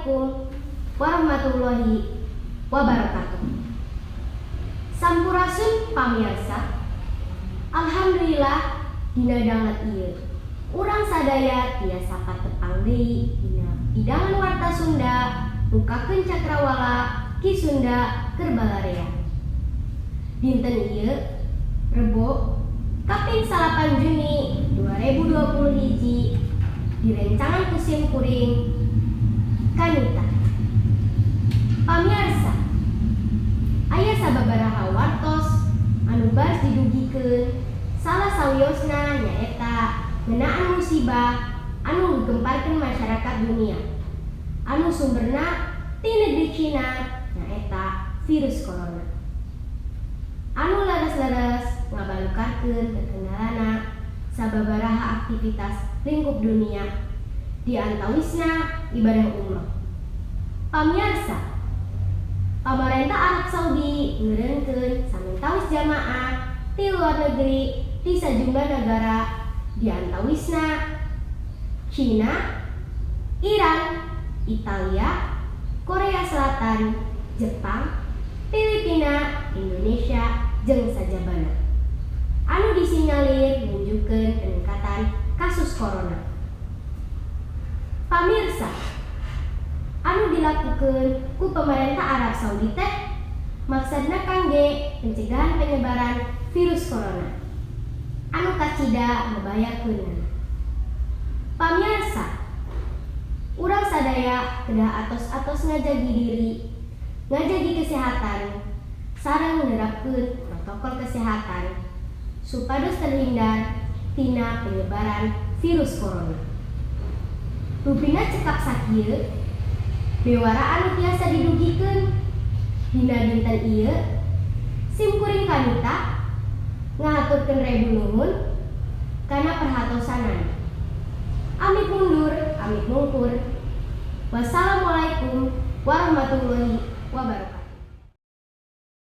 Assalamualaikum warahmatullahi wabarakatuh. Sampurasun, pamirsa. Alhamdulillah, dina danget ieu urang sadaya tiasa patepang deui dina hidangan Warta Sunda, mukakeun cakrawala Ki Sunda keur balarea. Dinten ieu, Rebo kaping 9 Juni 2020 hiji, direncangan ku sim kuring, Kanita. Pamiarsa, aya sababaraha wartos anu baris didugikeun, salah sawiosna nyaeta ngeunaan musibah anu ngegemparkeun masyarakat dunia anu sumberna ti negeri Cina, nyaeta virus corona anu leres-leres ngabalukarkeun terkendalana sababaraha aktivitas lingkup dunia, di antawisna ibadah umroh. Pamiarsa, pamarentah Arab Saudi ngeureunkeun samentawis jamaah ti luar negeri di sejumlah negara, di antawisna Cina, Iran, Italia, Korea Selatan, Jepang, Filipina, Indonesia, jeung sajabana. Anu disinyalir nunjukkeun peningkatan kasus corona. Pamirsa, anu dilakukan ku pemerintah Arab Saudi teh maksudna kangge pencegahan penyebaran virus corona anu kacida ngebahayakeun. Pamirsa, urang sadaya kedah atos-atos ngajagi diri, ngajagi kesehatan, sareng nerapkeun protokol kesehatan supados terhindar tina penyebaran virus corona. Rupina cekap sakieu bewara anu tiasa didugikeun dina dinten ieu. Sim kuring, Kanita, ngahaturkeun rebu nuhun kana perhatosanana. Amit mundur, amit mungkur. Wassalamualaikum warahmatullahi wabarakatuh.